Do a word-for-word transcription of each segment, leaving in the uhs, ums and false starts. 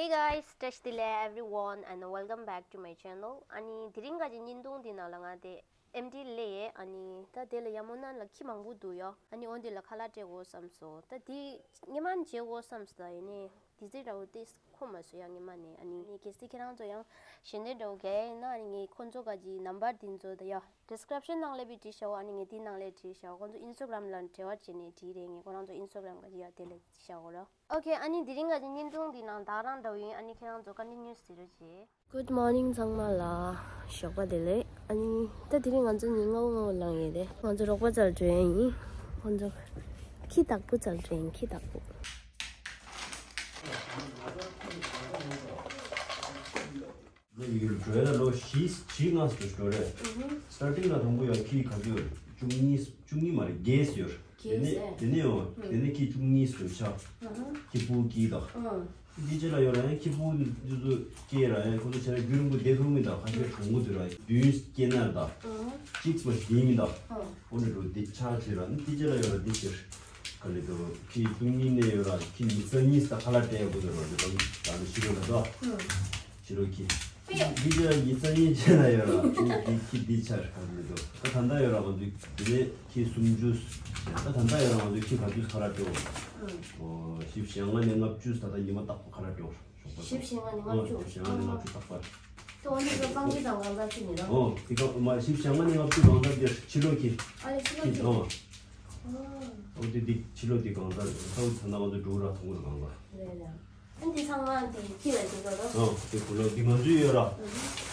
Hey guys, བཀྲ་ཤིས་བདེ་ལེགས་everyone and welcome back to my channel. ཨ་ནི་དེ་རིང་ག་ཅིག་བརྙན་ཐུང་འདི་ནང་ལ་ང་དེ་ཨེམ་ཊི་ལས་ཡས། ཨ་ནི་ད་དེ་ལ་ཡ་མོ་ནན་ལ་ཁྱི་མང་པོ་འདུག་ཡོ། ཨ་ནི་འོ་འདི་ལ་ཁ་ལག་སྤྲད་དགོས་བསམ་སོང་། ད་དེ་ངེད་མ་ནས་བྱེད་དགོས་བསམ་སོང་། ད་ཡིན་ནའི་དེ་ཚེ་འདྲ་བོ་དེ་ཁོ་མ་སོ་ཡ་ངེད་མ་ནས། ཨ་ནི་ངས་གལ་སྲིད་ཁྱེད་རང་ཚོ་ཡང་ཞལ་འདོན་འདྲ་བོ་གལ་ཡིན་ན། ཨ་ནི་ངས་ཁོ་ཚོ་ག་ཅིག་ནམ་བར་དེ་ཚོ་ད་ཡ་ཌི་སི་ཀི་རིབ་ཤན་ནང་ལས་པའི་བྲིས་ཤག་ཨ་ནི་ངས་དེའི་ནང་ལས་བྲིས་ཤག་ཁོ་ཚོ་ཨིན་སི་ཊ་གྷི་རམ་ལ་འབྲེལ་བ་བྱས་ནས་བྲིས་རེད། ངས་ཁོ་རང་ཚོ་ཨིན་སི་ཊ་གྷི་རམ་ག་ཅིག་ཡ་དེ་ལས་བྲིས་ཤག་གོ་ར། ཨོ་ཁེ། ཨ་ནི་དེ་རིང་ག་ཅིག་བརྙན་ཐུང་འདི་ནང་ད་རང་འདྲ་བོ་ཡིན། ཨ་ནི་ཁྱེད་རང་ཚོ་ཀོན་ཊི་ནིའུ་ཟེར་རོགས་བྱེད། Good morning ཚང་མ་ལ་ཞོགས་པ་བདེ་ལེགས། ཨ་ནི་ད་དེ་རིང་ང་ཚོ་ཉིན་ལྔ་པོ་ལངས་ཡོད་དེ། ང་ཚོ་རོགས་པ་རྩར་འགྲོ་ཡ་ཡིན། ཁོང་ཚོ་ཁྱི་བདག་པོ་རྩར་འགྲོ་ཡ་ཡིན། ཁྱི་བདག་པོ། ལོ་ཡི་གེར་འགྲོ་ཡ་ལ་ལོ་བཞི་བཞི་ལྔ་ཙམ་འགྲོ་རེད། ཨུ་ཧུ། སི་ཊར་ཊིང་ལ་དང་པོ་ཡང་ཁྱི་ག་ཚོད་ཡོད་རེད། བཅུ་གཉིས། བཅུ་གཉིས་མ་རེད། བརྒྱད་ཡོད་རེད། དེ་ནས་དེ་ནས་ཡང་དེ་ནས་ཁྱི་བཅུ་གཉིས་ཙམ་ཆགས། ཁྱི་ཕྲུག་གཅིག་དང་། དེ་རྗེས་ལ་ཡོད་ར་ཡང་ཁྱི་ཕྲུག་འདི་ཚོ་སྐྱེས་ར་ཡང་ཁོ་ཚོ་བྱས་ན་རྒྱུན་རིང་པོ་བསྡད་ཐུབ་མི་དང་། ཁ་ཤས་གྲོངས་གི་འདུག་ར། བདུན་སྐྱེས་ན་ར་ད་གཅིག་ཙམ་ཞིག་བསྡད་མི་དང་། འོ་ནས་འགྲོ་འདི་ཆགས་བྱས་ར། དེ་རྗེས་ལ་ཡོད་ར་འདི་ཟེར། ག་ལེ་དོ་ཁྱི་བཅུ་གཉིས་ནས་ཡོད་ར་ཁྱི་ཉི་ཤུ་རྩ་གཉིས་ད་ཁ་ལག་སྤྲད་དགོས་འདུག་ར། འདི་དང་ད་ནི་ཕྱི་ལོགས་ལ་དོ། ཕྱི་ལོགས་ཁྱི། འདི་ལ་ཉི་ཤུ་རྩ་གཉིས་བྱས་ན་ཡོད་ར། འདི་ཁྱི་འདི་ཆར་ག་ལེ་དོ། ད་ད་ལྟ་ཡོད་ར་ང་ཚོ་འདི་ནས་ཁྱི་སུམ་ཅུ། ད་ད་ལྟ་ཡོད་ར་ང་ཚོ་ཁྱི་ག་ཚོད་ཁ་ལག་སྤྲད། ཨོ་བཞི་བཅུ་ཞེ་ལྔ་ནས་ལྔ་བཅུ་ད་ལྟ་ཉི་མ་རྟག་པར་ཁ་ལག་སྤྲད། བཞི་བཅུ་ཞེ་ལྔ་ནས་ལྔ་བཅུ། བཞི་བཅུ་ཞེ་ལྔ་ནས་ལྔ་བཅུ་རྟག་པར། དེ་འོ་ནི་ཚོ་རྐང་གཅིག་དང་གང་ཙམ་ཅིག་ཡིན་རོ། ཨོ་དེ་ག་མ་བཞི་བཅུ་ཞེ་ལྔ་ནས་ལྔ་བཅུ་གང་ཙམ་དེ་ཕྱི་ལོགས་ཀྱི། ཨ་ལེ་ཕྱི་ལོགས་ཀྱི། ཨོ། ཨོ་དེ་དེ་ཕྱི་ལོགས་དེ་གང་ཙམ་ད་ད་ང་ཚོ་འགྲོ་ར་ཐོང་ར་གང་ཙམ། རེད་རེད། ཨ་འདི་ཚང་མ་འདི་ཁྱི་ལ་འདི་དགོས་རོ། ཨོ་དེ་གུ་ལོ་འདི་ང་ཚོའི་ཡོད་ར།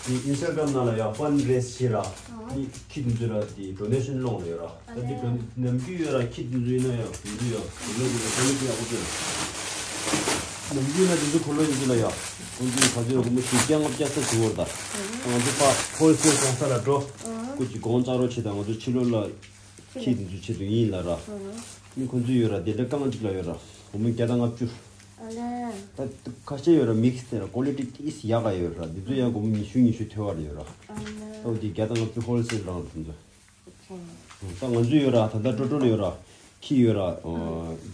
དེ་ཨིན་སི་ཊ་གྷི་རམ་ནང་ལ་ཡ་ཕན་རེ་སི་བྱེད་ར། ཨོ་དེ་ཁྱི་འདི་ཚོ་ལ་དེ་ཌོ་ནེ་ཤན་སློང་ལ་ཡོད་ར། ད་དེ་ཌོ་ནམ་རྒྱུན་ཡོད་ར་ཁྱི་འདི་ཚོ་ཡིན་ན་ཡང་འདི་ཚོ་ཡང་གུ་ལོ་འདི་ལ་ཀོ་ལི་ཊི་ཡག་པོ་ཡོད་ར། ནམ་རྒྱུན་ལ་འདི་ཚོ་གུ་ལོ་འདི་ཚོ་ལ་ཡ། ཁོང་ཚོའི་ག་ཚོད་སྒོར་མོ་བཞི་བརྒྱ་ལྔ་བརྒྱ་ས་བྱུང་བར་ད། ང་ཚོ་ཕ་ཧོལ་སེལ་གོང་ས་ལ་འགྲོ། སྐུ་གཅིག་གོང་ལྕགས་རོགས་བྱེད་དང་ང་ཚོ་ཕྱི་ལོགས་ལ་ཁྱི་འདི་ཚོ་ཆེད་དུ་ཡིན་ལ་ར། ནི་ཁོང་ཚོའི་ཡོད་ར་དེ་འདྲ་རྐང་གཅིག་ལ་ཡོད་ར། སྒོར་མོ་བརྒྱ་དང་ལྔ་བཅུ། ཨ་ལེ། ད་ཁ་ཤས་ཡོད་ར་མིག་སི་དེ་ར་ཀོ་ལི་ཊི་ཏིས་ཡག་ག་ཡོད་ར། འདི་ཚོ་ཡང་སྒོར་མོ་ཉི་ཤུ་ཉི་ཤུ་ཐོལ་བ་ལ་ཡོད་ར། ཨ་ལེ། ད་འོ་དེ་བརྒྱ་དང་ལྔ་བཅུ་ཧོལ་སེལ་རང་ར་དེ་ཚོ། ད་ང་ཚོ་ཡོད་ར་ད་ལྟ་ཀྲོ་ཀྲོ་ལ་ཡོད་ར། ཁྱི་ཡོད་ར།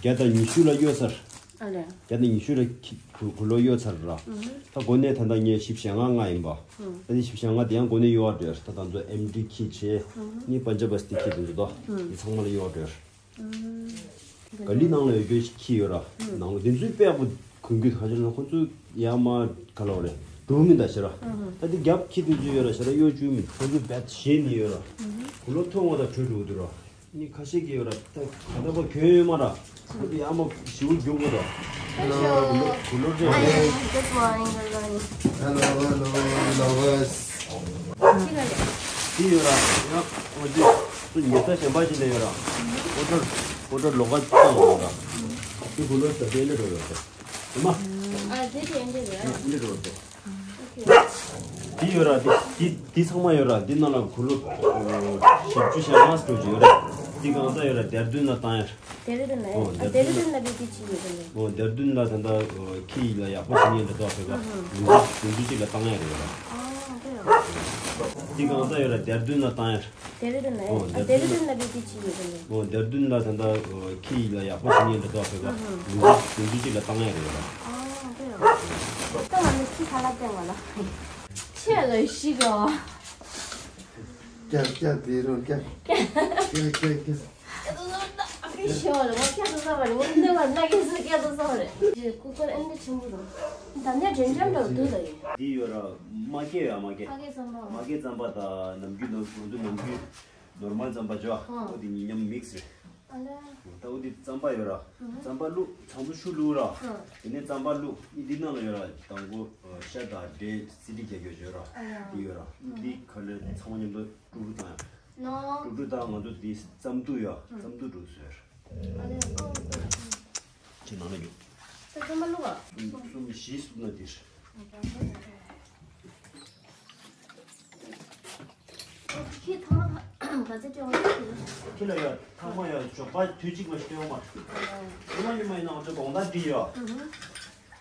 བརྒྱ་དང་ཉི་ཤུ་ལ་གཡོ་ཚར། ཨ་ལེ། བརྒྱ་དང་ཉི་ཤུ་ལ་ཁྱི་གུ་གུ་ལོ་གཡོ་ཚར་ར། ད་གོ་གནས་ད་ལྟ་ངས་བཞི་བཅུ་ཞེ་ལྔ་ལྔ་ཡིན་པ། ད་ནི་བཞི་བཅུ་ཞེ་ལྔ་དེ་ཡང་གོ་གནས་གཡོ་བ་འདྲ། ད་ད་ཚོ་ཨེམ་ཌི་ཁྱི་བྱས། ནི་པན་ཇ་བ་སི་ཏི་ཁྱི་དེ་ཚོ་དོ། ནི་ཚང་མ་ལ་གཡོ་བ་འདྲ། ག་ལི་ནང་ལ་ཡོད་རྒྱུ་ཁྱི་ཡོད་ར། ནང་ལ་དེ་ཚོའི་དཔེ་ཡག་པོ་གོན་རྒྱུ་ཁ་ཤས་ལ་ཁོ་ཚོ་ཡ་མ་ག་ལ་བ་རེད་འགྲོ་མི་འདའ་ཤེས་ར། ད་དེ་རྒྱབ་ཁྱི་དེ་ཚོ་ཡོད་ར་ཤ་ར་གཡོ་བཅུག་མི་ཁོ་ཚོ་བད་ཤེས་ནི་ཡོད་ར། གུ་ལོ་ཐོག་མ་དང་བྲོས་འགྲོ་གི་འདུག་ར། ནི་ཁ་ཤས་ཀྱི་ཡོད་ར་ད་ག་ད་པ་གྱོན་ཡོད་མ་ར། ཁོ་ཚོ་ཡ་མ་ཞིའུ་རྒྱུག་གི་ར། གུ་ལོ་གུ་ལོ་རེད། Good morning, good morning. Hello, hello, lovers. དེ་ཡོད་ར། ཡང་ཁོ་ཚོས་སུ་ཉི་ཚེ་གཞན་པ་ཞིག་ལས་ཡོད་ར། ཨོ་ཏོ་ཨོ་ཏོ་ལོག་ག་བཏང་ཡོད་ར། དེ་གུ་ལོ་ས་དེ་འདྲ་འགྲོ་ཡོད་ར། ཨ་མ། ཨ་དེ་དེ་འདྲ་རེད། འདྲ་འགྲོ་ཡོད་ར། དེ་ཡོད་ར་དེ་དེ་དེ་ཚང་མ་ཡོད་ར། དེ་ནང་ལ་གུ་ལོ་བཞི་བཅུ་ཞེ་ལྔ་འགྲོ་གི་ཡོད་ར། དེ་གང་ས་ཡོད་ར་སྡེར་བདུན་ལ་བཏང་ཡ། ལྡེ་ར་ལྡུན་ལ་ཡ། ཨོ་ལྡེ་ར་ལྡུན་ལ་བི་དེ་ཅི་ཡོད་རེད། ཨོ་ལྡེ་ར་ལྡུན་ལ་ད་ལྟ་ཁྱི་ཡིན་ལ་ཡག་པོ་ཞིག་ཡིན་འདྲ་དོ་ཕེབས་པ། ལུང་ཕྱུགས་ལུང་ཕྱུགས་གཅིག་ལ་བཏང་ཡ་རེད་ཡོད་ར། ཨ་དེ་ར། དེ་གང་ས་ཡོད་ར་སྡེ་ར་ལྡུན་ལ་བཏང་ཡ། ལྡེ་ར་ལྡུན་ལ་ཡ། ཨོ་ལྡེ་ར་ལྡུན་ལ་བི་དེ་ཅི་ཡོད་རེད། ཨོ་ལྡེ་ར་ལྡུན་ལ་ད་ལྟ་ཁྱི་ཡིན་ལ་ཡག་པོ་ཞིག་ཡིན་འདྲ་དོ་ཕེབས་པ། ལུང་ཕྱུགས་ལུང་ཕྱུགས་གཅིག་ལ་བཏང་ཡ་རེད་ཡོད་ར། ཨ་དེ་ར། ད་ང་ནི་ཁྱི་ཁ་ལག་སྟེར་བ་ལ། ཁྱི་ལ་ཤི་གོ། ཀྱག་ཀྱག་དེ་རུ་ཀྱག་ཀྱག་ཀྱག་ཀྱག་ཀྱག་ཏུ་ཟ་བ་རེད། ང་ཀྱག་ཏུ་ཟ་བ་རེད། ང་འདི་བར་ན་ཀྱག་ཟ་ཀྱག་ཏུ་ཟ་བ་རེད། ཀུ་ཀར་ཨེ་འདྲ་ཆེན་པོ་རེད། ད་ནས་འདྲེན་འདྲེན་འདྲ་འདུག་ལ་ཡིན། འདི་ཡོད་ར། མ་སྐྱེས་ཡ་མ་སྐྱེས། མ་སྐྱེས་རྩམ་པ། མ་སྐྱེས་རྩམ་པ་དང་ནམ་རྒྱུན་ནམ་རྒྱུན་ནམ་རྒྱུན་ནོར་མལ་རྩམ་པ་ཅོ། ཨོ་དེ་གཉིས་མཉམ་མིག་སི་རེད། ཨ་ལ། ད་འོ་དེ་རྩམ་པ་ཡོད་ར། རྩམ་པ་བླུགས་ཚང་མ་ཆུ་བླུགས་ར། དེ་ནས་རྩམ་པ་བླུགས་འདི་ནང་ལ་ཡོད་ར། དང་པོ་ཤ་དང་འབྲས་སི་ཏི་རྒྱག་རྒྱུ་ཡོད་ར། འདི་ཡོད་ར། འདི་ག་ལེ་ཚང་མ་མཉམ་དུ་དཀྲུག་དཀྲུག་བཏང་ཡ། དཀྲུག་དཀྲུག་བཏང་། ང་ཚོ་འདི་རྩམ་དུག་ཡོད། རྩམ་དུག་འདྲ་བོ་བཟོས་ར། ཨ་ལེ། ཨོ། ཁྱེད་ནང་ལ་རྒྱུགས། ད་རྩམ་པ་བླུགས་པ། གསུམ་གསུམ་བཞི་གསུམ་ན་འདིར། ཁྱི་ཐང་ག་ཚོད་སྤྲད་འོང་། ཁྱི་ལ་ཡ་ཐང་མ་ཡ་ཞོགས་པ་དུས་གཅིག་མ་ཞིག་སྤྲད་འོང་མ། ཉི་མ་ཉི་མ་ཡིན་ན་ང་ཚོ་དགོང་དག་འདི་ཡ།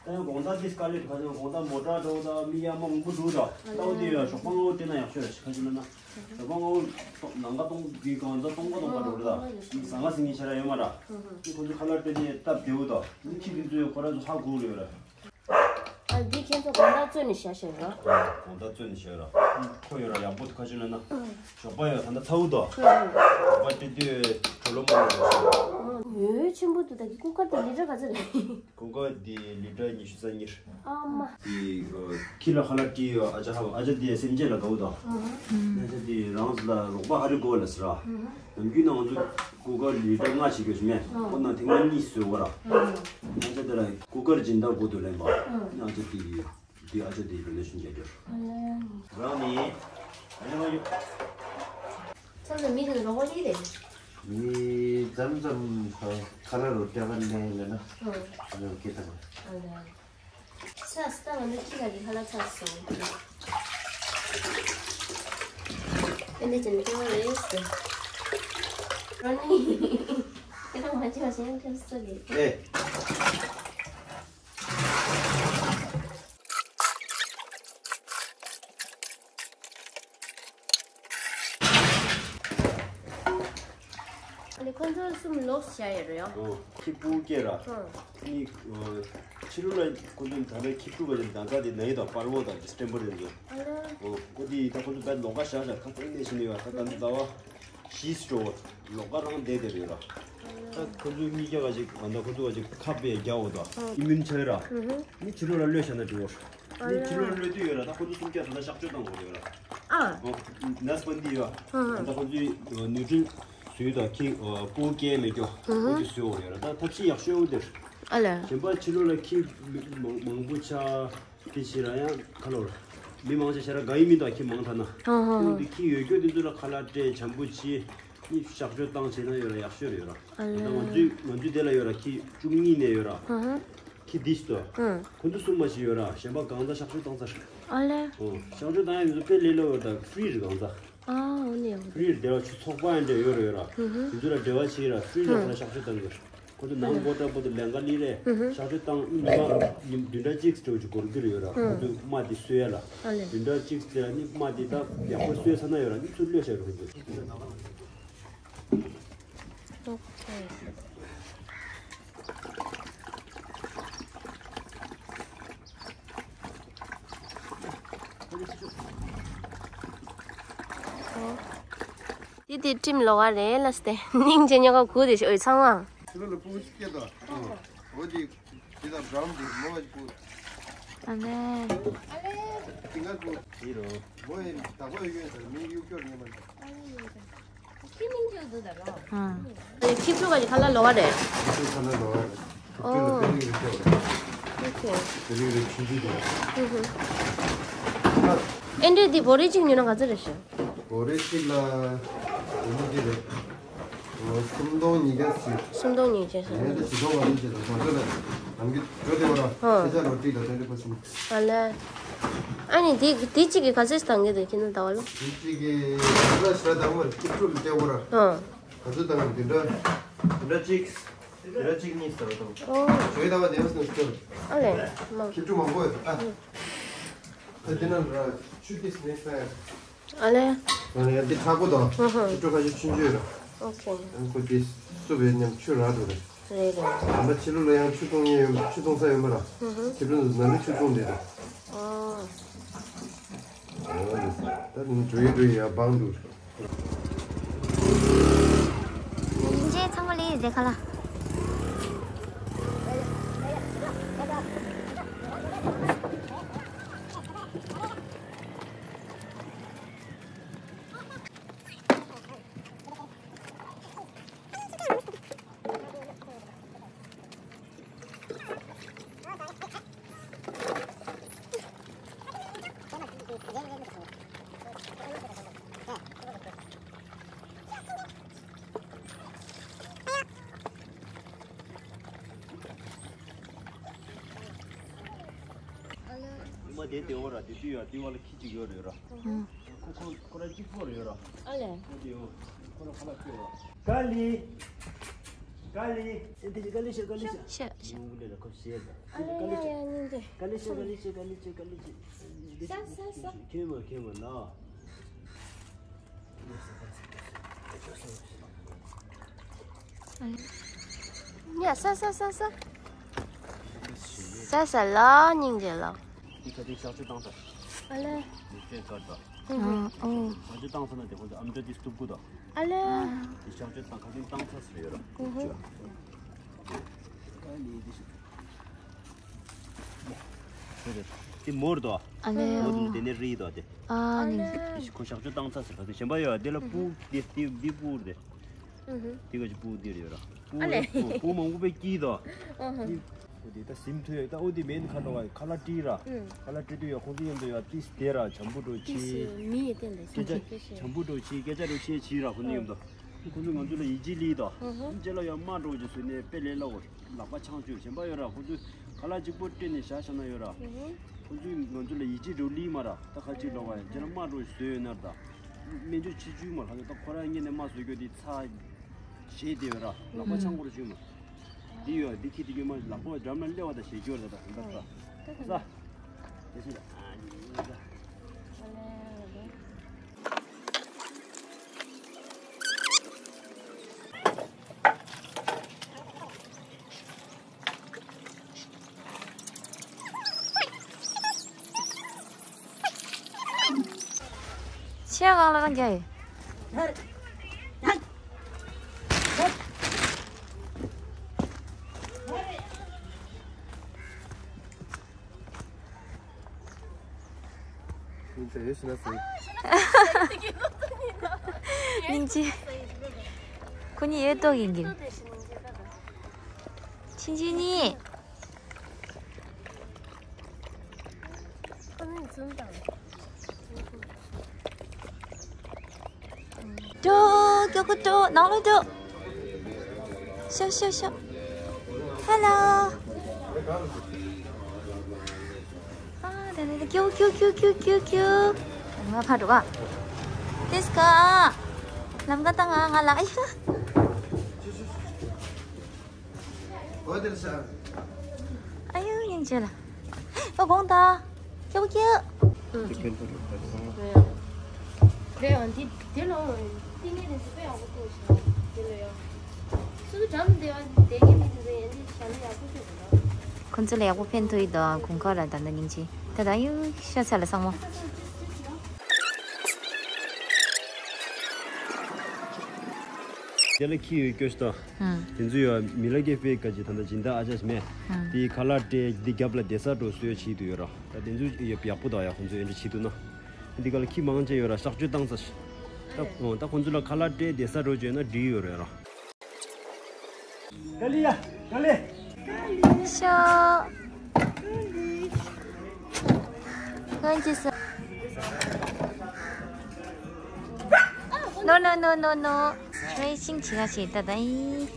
ད་ཡང་དགོང་དག་འདི་སྐ་ལེ་ག་ཚོད་དགོང་དག་མོ་ཊ་འགྲོ་ད་མི་ཡ་མ་མང་པོ་འགྲོ་ད། ད་འོ་དེ་ཡ་ཞོགས་པ་སྔ་པོ་སྤྲད་ན་ཡག་ཤོས་རེད། ག་ཅི་ལབ་ན་ཞོགས་པ་སྔ་པོ་ནམ་མཁའ་སྟོང་འདི་གང་ཟག་སྟོང་པ་སྟོང་པ་འགྲོ་རེད་ད། ཟ་ང་ཟིན་གྱི་ཆ་ར་ཡོད་མ་ར། ཁོ་ཚོ་ཁ་ལག་སྤྲད་དེ་སྟབས་བདེ་བོ་ད། ཁྱི་འདི་ཚོས་ཁོ་རང་ཚོ་ཧ་གོ་ལ་ཡོད་ར། ཨ་ དགོང་དག་བཙོས་ནས་བཞག་བཞག་ར། དགོང་དག་བཙོས་ནས་བཞག་ར། ཁོ་ཡོད་ར་ཡག་པོ་ཁ་ཤས་ལ་ན། ཞོགས་པ་ཡོད་ད་ལྟ་ཚ་བོ་དོ། ཞོགས་པ་སྤྲད་དུས་གྲོ་ལོ་མ་ལོ། ཡོད་ཆེན་པོ་འདུག་ད་གི་ཀུ་ཀར་དེ་ལི་ཊར་ག་ཚོད་རེད། ཀུ་ཀར་དེ་ལི་ཊར་ཉི་ཤུ་རྩ་གཉིས། ཨ་མ། དེ་ཁྱི་ལ་ཁ་ལག་སྤྲད་ཡོད་ཨ་ཅག་ཧ་ཨ་ཅག་དེ་སེམས་ཅན་ལ་དགའ་བོ་དོ། ཨ་ཅག་དེ་རང་ལ་རོགས་པ་ཧ་རི་གོ་ལ་ཟེར་ར། ནམ་རྒྱུན་ན་ང་ཚོ་ཀུ་ཀར་ལི་ཊར་ལྔ་བྱེད་དགོས་ཤི་མེད། ཁོ་ན་ཐེངས་མ་གཉིས་བཟོས་གོ་ར། ཨ་ཅག་དེ་ལ་ཀུ་ཀར་སྦྱིན་བདག་དགོས་འདུག་ལན་པ། ཨ་ཅག་དེ་ཡོད། འདི་ཨ་ཅག་འདི་རི་ལེ་ཤན་རྒྱག་རྒྱུར། རང་ནི། ཨ་ཅག་མ་ཡོད། ཚང་མ་མི་དེ་ལོག་པ་ལི་རེད། མི་འཛམ་འཛམ་ཁ་ལ་རོ་ཏྲ་ག་ནས་ལ་ན། ཨ་ལོ་ཀེ་ཏ་མ། ས་སྟ་ང་ནི་ཁྱི་ལ་གི་ཁ་ལ་ཚ་སོང་། ཨེ་འདི་ཅན་ཏེ་བ་རེད་སོ། རང་ནི། ཁྱེད་རང་མ་ཅི་བ་ཞེན་ཁྱོད་སོ་གི། ཨེ། ཨ་ནི་ཁོང་ཚོ་གསུམ་ལོགས་བྱ་ཡོད་རེད་ཡ། ཨོ། ཁྱི་སྤུ་སྐྱེས་ར། ཨོ། ནི། ཕྱི་ལོ་ལ་ཁོང་ཚོ་ད་ལྟ་ཁྱི་སྤུ་བ་ཅན་ད་ལྟ་དེ་ནའི་དང་པར་བོ་དང་ཌི་སི་ཊེམ་པར་རེད་འདུག་ཨ་ལ། ཨོ། ཁོ་དེ་ད་ཁོང་ཚོ་བས་ལོགས་ཀ་བཞག་བཞག་ཁ་ཏོག་ནས་ཤི་ནི་ཡོད་ད་ད་ལྟ་ཟླ་བ། ཤིས་ཀྲོ། ལོགས་ཀ་རང་བསྡད་བསྡད་ཡོད་ར། ད་ཁོ་ཚོའི་གཉིས་ཀ་ག་ཅིག་ང་ད་ཁོ་ཚོ་ག་ཅིག་ཁ་པའི་རྒྱ་འོ་ད། ཨི་མིན་ཆ་ཡོད་ར། ནི་ཕྱི་ལོ་ལ་གློད་བྱ་ན་འགྲིག་འོ། ནི་ཕྱི་ལོ་གློད་དུས་ཡོད་ར་ད་ཁོ་ཚོ་སུམ་བརྒྱ་ད་ལྟ་གཤག་བཅོས་བཏང་དགོས་ཡོད་ར། ཨ། ཨོ། ནས་པན་དི་ཡོད། ད་ཁོ་ཚོའི་ནིའུ་ཊྲིན་བཟོས་ད་ཁྱི་སྤུ་སྐྱེས་མེད་རྒྱུ་ཁོ་ཚོས་བཟོས་འོ་ཡོད་ར་ད་ཐབས་ཤེས་ཡག་ཤོས་འོ་དེར། ཨ་ལ། གཞན་པ་ཕྱི་ལོ་ལ་ཁྱི་མང་མང་པོ་ཆགས། དེ་ཕྱིར་ཡང་ཁ་ལོར། མི་མང་ཆེ་ཤ་ར་དགའ་ཡི་མི་དང་ཁྱི་མང་ཐ་ན། ཧང་ཧང་ཧང་། དེ་ཁྱི་ཡོད་རྒྱུ་དེ་ཚོ་ལ་ཁ་ལག་སྤྲད་བྱམས་པོ་བྱེད། ནི་གཤག་བཅོས་བཏང་བྱས་ན་ཡོད་ར་ཡག་ཤོས་རེད་ཡོད་ར། ཨ་ལ། ང་ཚོའི་ང་ཚོའི་དེ་ལ་ཡོད་ར་ཁྱི་བཅུ་གཉིས་ནས་ཡོད་ར། ཧང་ཧང་། ཁྱི་དིས་ཏོ། ཧང་། ཁོ་ཚོ་གསུམ་མ་ཞིག་ཡོད་ར་གཞན་པ་གང་ཚ་གཤག་བཅོས་བཏང་ཚར། ཨ་ལ། ཨོ། གཤག་བཅོས་བཏང་ཡ་དེ་ཚོ་དཔེ་ལས་སླ་བོ་ད་ཧྥི་རི་རི་གང་ཚ། ཨ་འོ་ནས་འོ། ཧྥི་རི་རི་དེ་བ་ཆུ་ཚོགས་པ་ཡང་འདྲ་ཡོད་ར་ཡོད་ར། ཧང་ཧང་། དེ་ཚོ་ལ་འབྲེལ་བ་བྱེད་ར་ཧྥི་རི་རི་ལ་ཁ་ལག་གཤག་བཅོས་བཏང་གི། ཁོ་ཚོ་ནང་སྒོ་འདྲ་པོ་དེ་ལེན་ག་ལི་རེད། ཧུ་ཧུ། གཤག་བཅོས་བཏང་ཉི་མ་ཉི་བདུན་ཕྲག་གཅིག་སྤྲོད་ཅིག་འགོར་གི་རེད་ཡོད་ར། ཧུ། ཁོ་ཚོས་རྨ་དེ་གསོ་ཡ་ལ། ཨ་ལེ། བདུན་ཕྲག་གཅིག་དེ་ལ་ནི་རྨ་དེ་ད་ཡག་པོ་གསོས་ཚར་ན་ཡོད་ར་ནི་ཚུར་གློད་བྱ་རུ་ཁོ་ཚོས། ཨོ་ཁེ། ཨོ། དེ་དེ་ཁྲིམས་ལོག་ག་རེད་ལ་སྟེ་སྙིང་རྗེ་ཉོ་ག་གུ་དེ་ཞོ་ཡི་ཚང་མ། ཕྱི་ལོ་ལ་སྤུ་གུ་ཅིག་སྐྱེས་དོ། འོ་དེ་དེ་དང་འགྲམ་དེ་མོ་བ་ཅིག་སྤུ། ཨ་ལེ། དེ་ང་སྤུ། དེ་རོ། མོ་ཡི་བདག་པོ་ཡོད་ཟེར་མི་གཡུག་སྐྱོར་ཉན་མ་ཉན། ཨ་ལེ། ཁྱི་མིན་ཁྱོད་འདུག་ད་རོ། ཁྱི་ཕྲུག་ག་ཅིག་ཁ་ལག་ལོག་ག་རེད། ཁྱི་ཕྲུག་ཁ་ལག་ལོག་ག་རེད། ཨོ། ཁྱི་ཕྲུག་ལ་པེ་ལིག་རེ་སྤྲད་པ་རེད། ཨོ་ཁེ། པེ་ལིག་རེ་ཆུང་ཆུང་དེ་རེད། ཧུ་ཧུ། ཨེ་འདྲས་འདི་བོ་རེ་གཅིག་ཉོས་ན་ག་ཚོད་རེད་ཤག་བོ་རེ་གཅིག་ལ་འདི་འདི་རེད། ཨོ་སུམ་སྟོང་ཉིས་བརྒྱ་ཞིག་སུམ་སྟོང་ཉིས་བརྒྱ་ཞིག་ཉིས་བརྒྱ་ཞིག་སྟོང་བ་ལོན་བྱས་ལ་ང་ཚོ་ལ་ནམ་རྒྱུན་འགྲོ་བདེ་བ་ར་ཨོ། ཤེས་བྱ་རོ་ཏི་ལ་ཏན་ཏན་པ་སུམ། ཨ་ལས། ཨ་ནི་དེ་དེ་གཅིག་གི་ག་ཚོད་བཏང་གི་འདུག་ཁྱེད་རང་ཟླ་བ་ལོ། དེ་གཅིག་གི་ཟླ་ཞེ་དྲག་བཏང་མ་རེད་ཁྱི་ཕྲུག་ལ་སྤྲད་དགོས་ར། ཨོ། ག་ཚོད་བཏང་གི་འདི་འདྲ། འདི་འདྲ་གཅིག་འདི་འདྲ་གཅིག་གཉིས་ཟེར་བ་དང་། ཨོ། ཞོའི་ཟླ་བ་དེ་མ་སོང་སྐྱོར། ཨ་ལས་མ། ཁྱི་ཕྲུག་མང་པོ་ཡོད་ཨ། ད་འདི་ན་ར་ཆུ་ཏིས་མེད་ས། ཨ་ལས། ཨ་ལས་འདི་ཁྲ་པོ་དང་ཧུ་ཧུ། ཁྱི་ཕྲུག་ཁ་ཤས་ཆུང་ཆུང་ཡོད་ར། ཨོ་ཁེ། ཨ་ཁོ་དེ་སུ་བས་མཉམ་ཆུ་རག་འགྲོ་རེད། རེད་རེད། ད་ཕྱི་ལོ་ལ་ཡང་ཆུ་འཐུང་མཁན་ཡོད་ཆུ་འཐུང་ས་ཡོད་མ་ར། ཧུ་ཧུ། ཁྱི་ཕྲུག་ནང་ལ་ཆུ་འཐུང་བསྡད་རེད། ཨོ། ཨོ་ད་འགྲོ་ཡི་འགྲོ་ཡི་ཡ་བང་འདུག་ཡིན་ཅེ་ཚང་མ་ལས་རེ་ཁ་ལ། མ་དེ་དེ་འོ་ར་དེ་དུས་ཡ་དེ་བ་ལ་ཁྱི་གཅིག་ཡོད་རེད་ར། ཁོ་ཁོ་ཁོ་ར་གཅིག་པོ་རེད་ར། ཨ་ལས། ཁོ་དེ་འོ་ཁོ་ར་ཁ་ལག་སྤྲད་ར། ཀ་ལི། ཀ་ལི། ཨེ་དེ་ཀ་ལི་ཤ་ཀ་ལི་ཤ། ཤ་ཤ། ངུ་ལེ་ལ་ཁོ་ཤེས་ད། ཨ་ལས་ཡ་ཡ་ཉིན་དེ། ཀ་ལི་ཤ་ཀ་ལི་ཤ་ཀ་ལི་ཤ་ཀ་ལི་ཤ། ཤ་ཤ་ཤ། ཁྱེད་མ་ཁྱེད་མ་ལ། ཡ་ས་ས་ས་ས། ས་ས་ལ་སྙིང་རྗེ་ལ། འདི་ཁ་ཐུག་གཤག་བཅོས་བཏང་ཚར། ཨ་ལེ། འདི་སྤྲད་ཚར་དང་། ཨ་ཨོ། གཤག་བཅོས་བཏང་ཚར་ན་དེ་ཁོང་ཚོ་ཨམ་ཅོག་འདི་སྟུག་པོ་དང་། ཨ་ལེ། འདི་གཤག་བཅོས་བཏང་ཁ་ཐུག་བཏང་ཚར་ཟེར་ཡོད་ར། ཨུ་ཧུ། ཨ་ལེ་འདི་ཤི། འདི་མོར་དོ། ཨ་ལེ། མོར་དེ་ནས་རི་དོ་དེ། ཨ་ནི། ཁོ་གཤག་བཅོས་བཏང་ཚར་ཟེར་ཁ་ཐུག་གཞན་པ་ཡོད་དེ་ལ་སྤུ་དེ་དེ་འདི་སྤུ་དེ། ཨུ་ཧུ། དེ་ག་ཅི་སྤུ་དེ་རེད་ར། སྤུ་ཨ་ལེ། སྤུ་སྤུ་མང་པོ་པའི་སྐྱིད་དོ། ཨུ་ཧུ། འོ་དེ་ད་སིམ་ཐུ་ཡོད་ད། འོ་དེ་མེན་ཁ་འགྲོ་བ་ཁ་ལག་བཀྲིས་ར། ཨུ། ཁ་ལག་བཀྲིས་དུས་ཡ་ཁོང་ཚོ་མཉམ་དུ་ཡ་ཏིས་དེ་ར་བྱམས་པོ་འགྲོ་ཏིས་ཆི། མི་ཡི་སྟེང་ལ་སྐད་ཆ་བྱམས་པོ་འགྲོ་ཆི་སྐད་ཆ་འགྲོ་བཤད་ཆི་ར་ཁོང་ཚོ་མཉམ་དུ། ཁོང་ཚོ་ང་ཚོ་ལ་ཡིད་ཆེས་ལི་དོ། ཨུ་ཧུ། ཁྱེད་ལ་ཡ་དམག་འགྲོ་ཅིག་བཟོས་ནས་དཔེ་ལས་སླ་བོ། ལག་པ་འཆང་བཅུག་གཞན་པ་ཡོད་ར། ཁོང་ཚོས་ཁ་ལག་གཅིག་པོ་སྤྲད་ནས་བཞག་བཞག་ན་ཡོད་ར། ཨུ་ཧུ། ཁོང་ཚོས་ང་ཚོ་ལ་ཡིད་ཆེས་འགྲོ་ལི་མ་ར། ད་ཁ་ཅིག་ལོག་བ་ཡ་ཁྱེད་ལ་དམག་འགྲོ་བཟོས་ཡོད་ན་ར་ད། སྨན་བཅོས་ཆེ་ཆུང་མ་ལྷག་ད་ཁོ་རང་ངོས་ནས་དམག་བཟོ་རྒྱུ་དེ་ཚ། ཞེས་དེ་བས་ར་ལག་པ་འཆང་སྐོར་བྱུང་མ། འདི་ཡོད་འདི་ཁྱི་དེ་ཉོན་མ་ལག་པ་འགྲམ་ལ་སླེབས་པ་དང་ཞེས་སྐྱོར་ད་ད་ད་ད། དེ་སུ་ད། ཆེ་གང་ལ་རང་རྒྱ་ཡོད། སྙིང་རྗེ། ཁོ་གཉིས་ཡོད་ཏོག་ཡིན་གྱི། ཕྱིན་ཆད་གཉིས། འགྲོ། ཀྱོ་ཀོ་འགྲོ། ནང་ལ་འགྲོ། ཤོ་ཤོ་ཤོ། ཧེ་ལོ། ཨ་དེ་ནས་ཀྱོ་ཀྱོ་ཀྱོ་ཀྱོ་ཀྱོ། ང་ཕར་འགྲོ་ག། དེས་ཀ། ལམ་ཀ་ད་ང་ང་ལ་ཨ་ཡ། ཨ་ཡུ་སྙིང་རྗེ་ལ། ཨོ་དགོངས་དག་ཀྱོ་ཀྱོ། དེ་ཕན་ཐོགས་རེད་ད་ཚང་མ། རེད་ཡང་འདི་འདི་ལོ་ཏིང་ངེ་འཛིན་དཔེ་ཡག་པོ་ཐུག་ཤག་འདི་ལོ་ཡང་སུ་འགྲམ་བདེ་བ་བདེ་ངེས་མི་འདུག་ཡང་འདི་བྱ་ལ་ཡག་པོ་ཐུག་འདུག་ཁོང་ཚོ་ལ་ཡག་པོ་ཕན་ཐོགས་ཡི་དང་གོང་ཁ་ལ་ད་ནི་སྙིང་རྗེ་ད་ད་ཡུ་ཤ་ཚ་ལ་ཚང་མ། དེ་ལ་ཁྱི་ཡོད་སྐྱོ་ཤི་ད། དེ་ཚོ་ཡོད་མི་ལ་སྐད་སྤེལ་ག་ཅི་ད་ལྟ་སྦྱིན་བདག་ཨ་ཅག་མེད། དེ་ཁ་ལག་སྤྲད་འདི་རྒྱབ་ལ་བསྡད་ས་འགྲོ་སྲོལ་བྱེད་དུ་ཡོད་ར། ད་དེ་ཚོ་ཡོད་ཡག་པོ་ད་ཡ་ཁོང་ཚོ་ཡོད་འདྲ་བྱེད་དུ་ན། འདི་ག་ལ་ཁྱི་མང་ཆེ་ཡོད་ར་གཤག་བཅོས་བཏང་ས་ཤི། ད་ད་ཁོང་ཚོ་ལ་ཁ་ལག་སྤྲད་བསྡད་ས་འགྲོ་བྱས་ན་འགྲིག་ཡོད་རེད་ར། ག་ལི་ཡ་ག་ལི། ཤོ། ཁོང་ཅི་སོ། No, no, no, no, no. Racing ཆེ་ཆེ་ད་ད་ཡིན།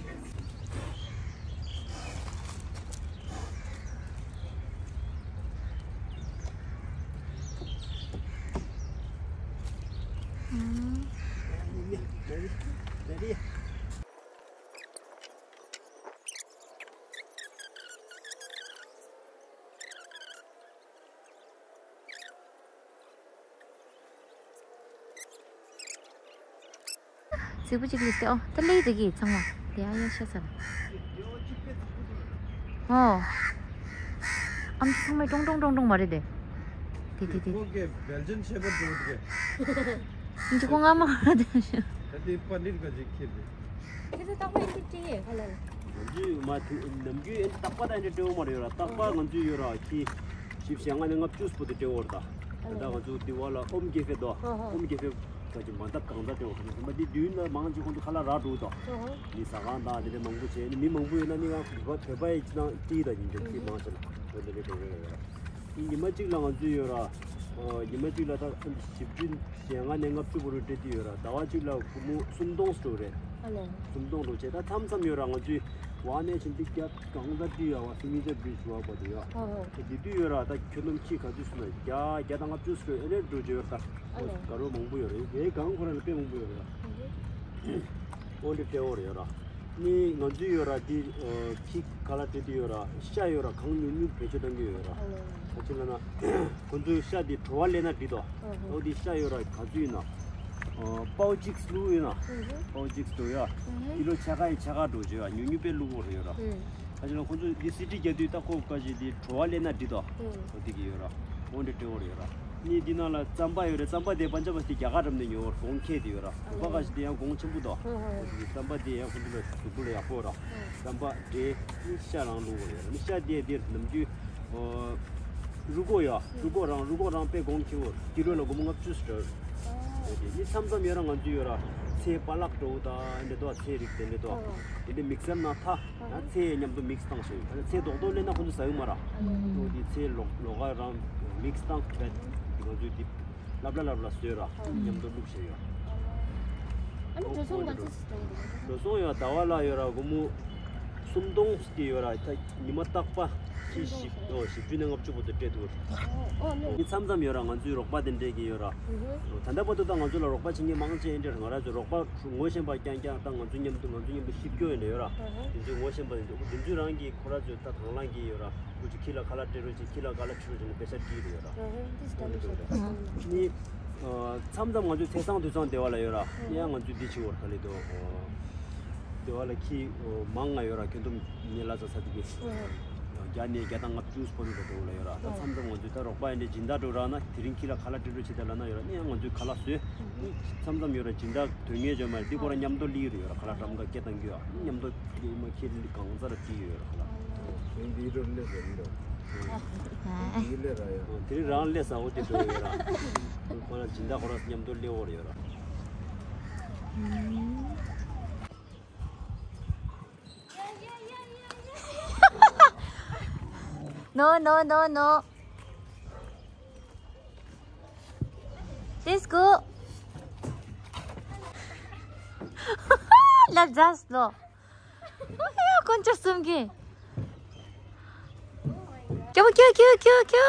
རྫིག་པོ་གཅིག་ལས་ཏེ་ཨོ་ད་ལེ་དེ་གི་ཚང་མ་དེ་ཨ་ཡ་ཤ་ཚ་ལ། ཨོ། ཨམ་ཆི་ཚང་མ་ཀྲོང་ཀྲོང་ཀྲོང་ཀྲོང་མ་རེད་དེ། དེ་དེ་དེ། ཁོང་གི་བེལ་ཇན་ཤེ་ཕར་ཌི་འདུག་གི། ཨམ་ཆི་ཁོ་ང་མ་རེད་དེ། ད་དེ་པ་ནིར་ག་ཅིག་ཁྱེར་དེ། ཁྱེད་ཚོ་རྟག་པར་ཨེ་འདྲ་སྤྲད་ཡས་ཁ་ལ་ལ། ང་ཚོས་མ་དུས་ནམ་རྒྱུན་ཨེ་འདྲ་རྟག་པར་ད་ཨེ་འདྲ་སྤྲད་ཡོང་མ་རེད་ཡོད་ར། རྟག་པར་ང་ཚོས་ཡོད་ར་ཁྱི་བཞི་བཅུ་ཞེ་ལྔ་ནས་ལྔ་བཅུ་བར་དུ་སྤྲད་ཡོད་ར། ད་ད་ང་ཚོ་དེ་བ་ལ་ཨོམ་སྐྱེ་ཕེ་དོ། ཨོམ་སྐྱེ་ཕེ་ག་ཅིག་མ་འདབ་གང་ད་སྤྲད་ཡོད་ར། མ་དེ་དུས་ན་མང་ཆེ་ཁོང་ཚོ་ཁ་ལག་རག་འགྲོ་དོ། མི་ཟ་ཁང་དང་དེ་འདྲ་མང་པོ་བྱས་ནས་མི་མང་པོ་ཡོད་ན་ནི་ཡང་བོད་པ་ཡི་ནང་ཏི་ད་ཡིན་ཀྱང་ཁྱི་མང་ཆེ་ལ་བོད་འདི་འདྲ་འགྲོ་གི་རེད་ཡོད་ར། ཉི་མ་གཅིག་ལ་ང་ཚོ་ཡོད་ར། ཉི་མ་གཅིག་ལ་ད་བཞི་བཅུ་ཞེ་ལྔ་ནས་ལྔ་བཅུ་བར་དུ་སྤྲད་དུས་ཡོད་ར། ཟླ་བ་གཅིག་ལ་སྒོར་མོ་སུམ་སྟོང་འགྲོ་རེད། ཨ་ལས། སུམ་སྟོང་འགྲོ་བྱས་ད་མཚམས་མཚམས་ཡོད་ར། ང་ཚོས་ཝ་ནས་ཕྱིན་ཏིག་རྒྱབ་གང་ད་བྲིས་ཡོད་བ་སི་མི་ཅར་བྲིས་ཞུ་བ་པ་དེ་ཡོད། ཨ་ཧོ། དེ་དུས་ཡོད་ར་ད་ཁྱོད་རྣམས་ཁྱི་ག་ཚོད་སུ་ན་བརྒྱ་བརྒྱ་དང་ལྔ་བཅུ་སུ་ཨེ་ནས་འགྲོ་བྱས་ཡོད་ད། ཨ་ལས། དགའ་རོགས་མང་པོ་ཡོད་ར། ཡེ་གང་ཁོ་ར་ལ་དཔེ་མང་པོ་ཡོད་ར། ཨ་ཧོ། ཨོ་འདི་སྤྲད་འོར་ཡོད་ར། ནི་ང་ཚོའི་ཡོད་ར་འདི་ཁྱི་ཁ་ལག་སྤྲད་དུས་ཡོད་ར་ཤ་ཡོད་ར་གང་ཉུང་ཉུང་བེད་སྤྱོད་གཏང་གི་ཡོད་ར། ག་ཅི་ལ་ན་ཁོ་ཚོའི་ཤ་འདི་བྲོ་བ་ལེན་ན་འགྲིག་དོ། ཨོ་འདི་ཤ་ཡོད་ར་ག་ཚོད་ཡིན་ན་པའོ་གཅིག་བླུག་ཡོད་ན་པའོ་གཅིག་འགྲོ་ཡ་ཀི་ལོ་ཕྱེད་ཀ་ཡི་ཕྱེད་ཀ་འགྲོ་བྱོས་ཡ་ཉུང་ཉུང་དཔེ་བླུག་འོར་ཡོད་ར། ཁ་ཅིག་ལ་ཁོང་ཚོ་འདི་སི་ཊི་རྒྱག་དུས་ད་ཁོ་ཁ་ཅིག་འདི་བྲོ་བ་སླེབས་ན་འགྲིག་དོ། ཨོ་འདི་གི་ཡོད་ར། འོ་འདྲ་སྤྲོད་འོར་ཡོད་ར། ནི་འདི་ནང་ལ་རྩམ་པ་ཡོད་རེད། རྩམ་པ་དེ་པན་ཇབ་པ་སི་ཊི་རྒྱ་གར་འགྲམ་ནས་ཉོ་འོར་གོང་ཁེ་དེ་ཡོད་ར། རུ་པ་ཁ་ཅིག་དེ་ཡང་གོང་ཆེན་པོ་དོ། འོ་འདི་གི་རྩམ་པ་དེ་ཡང་ཁོང་ཚོ་ལ་གཟུགས་པོ་ལ་ཡག་པོ་ར། རྩམ་པ་འབྲས་ནི་ཤ་རང་བླུགས་འོར་ཡོད་ར། ནི་ཤ་དེ་དེར་ནམ་རྒྱུན་རུ་ཀོ་ཡོད། རུ་ཀོ་རང་རུ་ཀོ་རང་དཔེ་གོང་ཁེ་འོར་ཀི་ལོ་ལ་སྒོར་མོ་ལྔ་བཅུ་ཙམ་འགྲོ། འོ་དེ་ནི་མཚམས་མཚམས་ཡོད་ར། ང་ཚོ་ཡོད་ར་ཚལ་པ་ལག་འགྲོ་ད་འདྲ་དོ། ཚལ་རིགས་དེ་འདྲ་དོ། དེ་འདྲ་མིག་སར་ན་ཐ། ཡང་ཚལ་མཉམ་དུ་མིག་སི་བཏང་ཤེས་ཡོད། ཚལ་རྡོག་རྡོག་ལེན་ན་ཁོང་ཚོ་ཟ་ཡོང་མ་ར། ཨོ་དེ་ཚལ་ལོག་ལོག་ག་རང་མིག་སི་བཏང་བས། དེ་ང་ཚོས་དེ་ལབ་ལ་ལབ་ལ་བཟོས་ར་མཉམ་དུ་བླུགས་ཤེས་ཡོད། ཨ་ནི་འགྲོ་སོང་ག་ཚོད་ཞིག་གཏོང་གི་འདུག་འགྲོ་སོང་ཡོད། ཟླ་བ་ལ་ཡོད་ར་སྒོར་མོ་སུམ་སྟོང་ཞིག་ཡོད་ར། ད་ཉི་མ་རྟག་པ་ཁྱི་བཞི་ཨོ་བཞི་བཅུ་ནས་ལྔ་བཅུ་བར་དུ་སྤྲད་འདུག་ཨོ་ནི་མཚམས་མཚམས་ཡོད་ར། ང་ཚོའི་རོགས་པ་དེ་འདྲས་ཀྱི་ཡོད་ར། ད་ལྟ་བར་དུ་ད་ང་ཚོ་ལ་རོགས་པ་བྱེད་མཁན་མང་ཆེ་འདྲ་ང་རང་ཚོའི་རོགས་པ་ངོ་ཤེས་པ་རྐྱང་རྐྱང་ད་ང་ཚོ་མཉམ་དུ་ང་ཚོ་མཉམ་དུ་ཤི་སྐྱོ་ཡིན་ལ་ཡོད་ར། དེ་ཚོའི་ངོ་ཤེས་པ་ཡིན་འདུག་དེ་ཚོའི་རང་གི་ཁོ་ར་ཚོའི་ད་དང་བླངས་ཀྱི་ཡོད་ར། ཁོ་ཚོ་ཁྱི་ལ་ཁ་ལག་སྤྲད་རོགས་བྱེད། ཁྱི་ལ་ཁ་ལག་སྤྲད་རོགས་བྱེད་ནས་པེ་ས་སྤྲད་ཡོད་ར། ནི་མཚམས་མཚམས་ང་ཚོའི་ཚེས་བཟང་དུས་བཟང་སྡེ་བ་ལ་ཡོད་ར། ཡང་ང་ཚོས་འདི་བྱེད་འོར་ག་ལེ་དོ། སྡེ་བ་ལ་ཁྱི་མང་ང་ཡོད་ར། ཁྱོན་བསྡོམས་ཉེ་ལ་ཚ་ཚ་དེ་གི་བརྒྱ་ནས་བརྒྱ་དང་ལྔ་བཅུ་སྤོ་རུ་འགྲོ་འགྲོ་ལ་ཡོད་ར། ད་མཚམས་མཚམས་ང་ཚོས་ད་རོགས་པ་ཡིན་འདྲ་སྦྱིན་བདག་འགྲོ་རག་ན་དེ་རིང་ཁྱི་ལ་ཁ་ལག་སྤྲད་རོགས་བྱེད་ད་ལབ་ན་ཡོད་ར། ནི་ཡང་ང་ཚོས་ཁ་ལག་བཟོས། མཚམས་མཚམས་ཡོད་ར་སྦྱིན་བདག་དོན་ངེས་བྱོས་མ་རེད། འདི་ཁོ་ར་མཉམ་དུ་སླེབས་རེད་ཡོད་ར། ཁ་ལག་ཊམ་ཀ་སྐད་བཏང་རྒྱུ་ཡ་མཉམ་དུ་སླེབས་མ་ཁྱི་གང་ཚ་ར་སྐྱིད་ཡོད་ར་ཁ་ལག་འདི་རུ་སླེབས་རེད་འདུག་འདི་སླེབས་ར་ཡ། དེ་རིང་རང་སླེབས་ས་འོ་དེ་འགྲོ་ཡོད་ར། ཁོ་ར་སྦྱིན་བདག་ཁོ་ར་མཉམ་དུ་སླེབས་འོར་ཡོད་ར། No, no, no, no. Let's go. Let's just go. ཡ་དཀོན་མཆོག་གསུམ་གྱིས། ཀྱོ་ཀྱོ་ཀྱོ་ཀྱོ་ཀྱོ།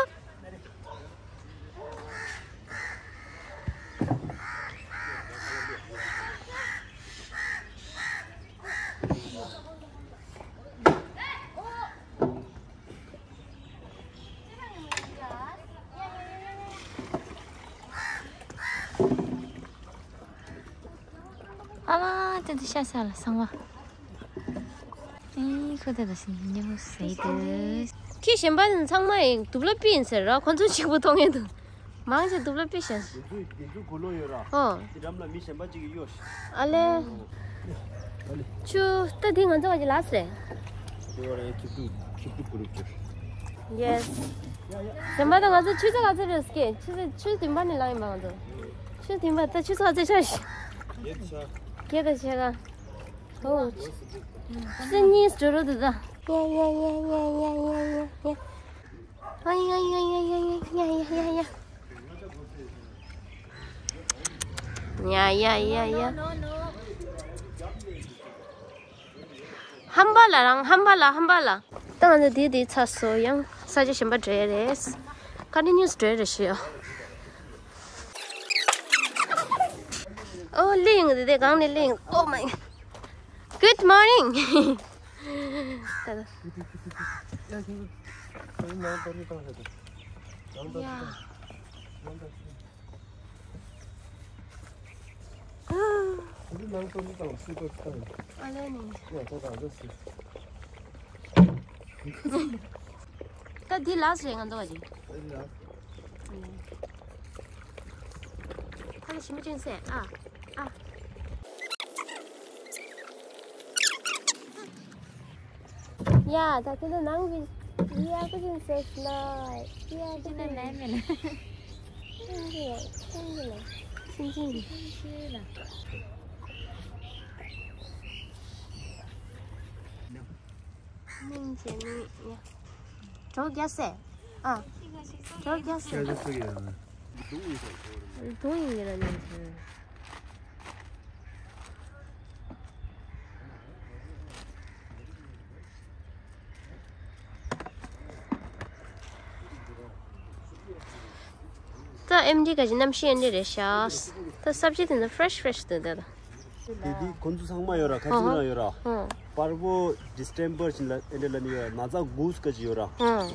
ཨ་མ་དེ་དུ་ཤ་ཤ་ལ་སང་བ། ཨེ་ཁོ་དེ་དུ་སི་ཉི་མོ་ཟེར་དུ། ཁྱི་གཞན་པ་ཚང་མ་ཡིན་དུབ་ལ་པི་ཡིན་ཟེར་ར། ཁོ་ཚོ་གཅིག་པུ་མཐོང་ངེ་འདུག་མང་ཆེ་དུབ་ལ་པི་ཤ། དེ་ཚོའི་དེ་ཚོའི་གོ་ལོ་ཡོད་ར། ཨོ། དེ་འགྲམ་ལ་མི་གཞན་པ་གཅིག་གིས་གཡོ་ཤི། ཨ་ལེ། ཆུ་ད་དེ་ང་ཚོ་བ་ཅི་ལགས་རེད། དེ་བ་ར་ཁྱི་ཕྲུག་ཁྱི་ཕྲུག་གུ་རུ་ཅུ། Yes། གཞན་པ་ད་ང་ཚོ་ཆུ་ཚོད་ག་ཚོད་རེད་སྐད། ཆུ་ཚོད་ཆུ་བདུན་པ་ནས་ལངས་ཡིན་པ་ང་ཚོ། ཆུ་བདུན་པ་ད་ཆུ་ཚོད་ག་ཚོད་ཆགས་ཤི། ཡེ་ཆ། ཁྱེད་ད་ཆེ་ག་ཨོ། སི་ནིས་འགྲོ་རོགས་དུ་ད། ཡ་ཡ་ཡ། ཡ་ཡ་ཡ་ཡ། ཧམ་པ་ལ་རང་ཧམ་པ་ལ་ཧམ་པ་ལ། ད་ང་ཚོ་དེ་དེ་ཚ་སོ་ཡང་ས་ཆ་གཞན་པ་འགྲོ་ཡ་རེད། ཀ་ནི་ནིའུ་སི་འགྲོ་ཡ་རེད་ཤི་ཡོ། ཨོ་གླིང་དེ་དེ་གང་ནས་གླིང་། Oh my God. Good morning. ད་ད། ཡ། ཨ་ལེ་ནི། ད་འདི་ལགས་རེད་ང་ཚོ་བ་ཅིག་ཨ་ལེ་ཞིམ་ཅན་སེ་ཨ་ཨ། ཡ་ད་དེ་ནང་གི་ཡ་ཀུ་ཅིན་སེ་སི་ལ་ཡ་ཀུ་ཅིན་ལ་མེ་ལ། ཆིན་ཅིན་ལ་ཆིན་ཅིན་ལ་ཆིན་ཅིན་ལ། མིང་ཅན་ནི་ཡ། གྲོགས་རྒྱ་སེ། ཨ། གྲོགས་རྒྱ་སེ། རྒྱ་སེ་ཡ། དུང་ཡིན་གྱི་ར་མིང་ཅན། ད་ཨེམ་ཌི་ག་ཅི་གནམ་གཤིས་ཨེ་འདྲ་རེད་ཤག་ད་སབ་ཇི་དེ་ཚོ་ཕི་རེ་ཤི་ཕི་རེ་ཤི་འདུག་ད་ད། དེ་དེ་ཁོ་ཚོ་ཚང་མ་ཡོད་ར། ཁ་ཅིག་རང་ཡོད་ར། ཨོ། པར་བོ་ཌི་སི་ཊེམ་པར་ཅིག་ལ་ཨེ་འདྲ་ལ་ནི་ཡོད་ར། ན་ཚ་གུ་སི་ག་ཅིག་ཡོད་ར། ཨོ།